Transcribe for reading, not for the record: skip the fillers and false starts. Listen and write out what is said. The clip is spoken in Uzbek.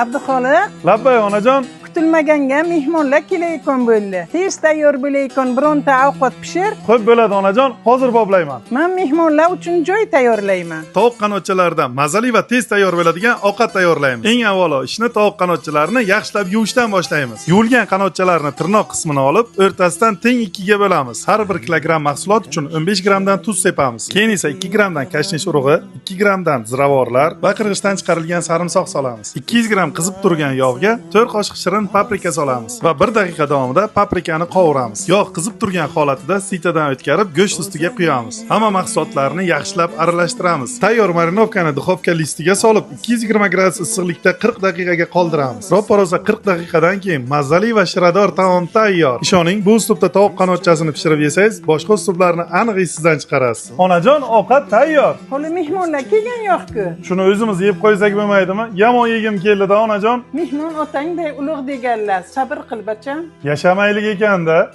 Abduxoliq. Labbay, onajon. Kutilmaganga mehmonlar kelayotgan bo'ldi. Tez tayyor bo'layotgan bironta ovqat pishir. Xo'p, bo'ladi, onajon, hozir boblayman. Man mehmonlar uchun joy tayyorlayman. Tovuq qanotchalaridan mazali va tez tayyor bo'ladigan ovqat tayyorlaymiz. Eng avvalo ishni tovuq qanotchalarini yaxshilab yuvishdan boshlaymiz. Yuvilgan qanotchalarni tirnoq qismini olib, o'rtasidan teng ikkiga bo'lamiz. Har bir kilogramm mahsulot uchun 15 grammdan tuz sepamiz. Keyin esa 2 grammdan kashnish urug'i, 2 grammdan ziravorlar va qirg'ichdan chiqarilgan sarimsoq solamiz. 200 gramm qizib turgan yog'ga 4 qoshiq shirin paprika solamiz va 1 daqiqa davomida paprikani qovuramiz. Yog' qizib turgan holatida sitadan o'tkazib, go'sht ustiga quyamiz. Hamma mahsulotlarni yaxshilab aralashtiramiz. Tayyor marinovkani duxovka listiga solib, 220 gradus issiqlikda 40 daqiqaga qoldiramiz. Roppa-rosa 40 daqiqadan keyin mazali va shirador taom tayyor. Ishoning, bu uslubda tovuq qanotchasini pishirib yesangiz, boshqa uslublarni aniq esingizdan chiqarasiz. Onajon, ovqat tayyor. Hali mehmonlar kelgan yo'q-ku. Shuni o'zimiz yeb qo'ysak bo'lmaydimi? Yomon yegim keldi-da, onajon. Mehmon otangday ulug' deganlar. Sabr qil, bacham. Yashamaylik ekanda.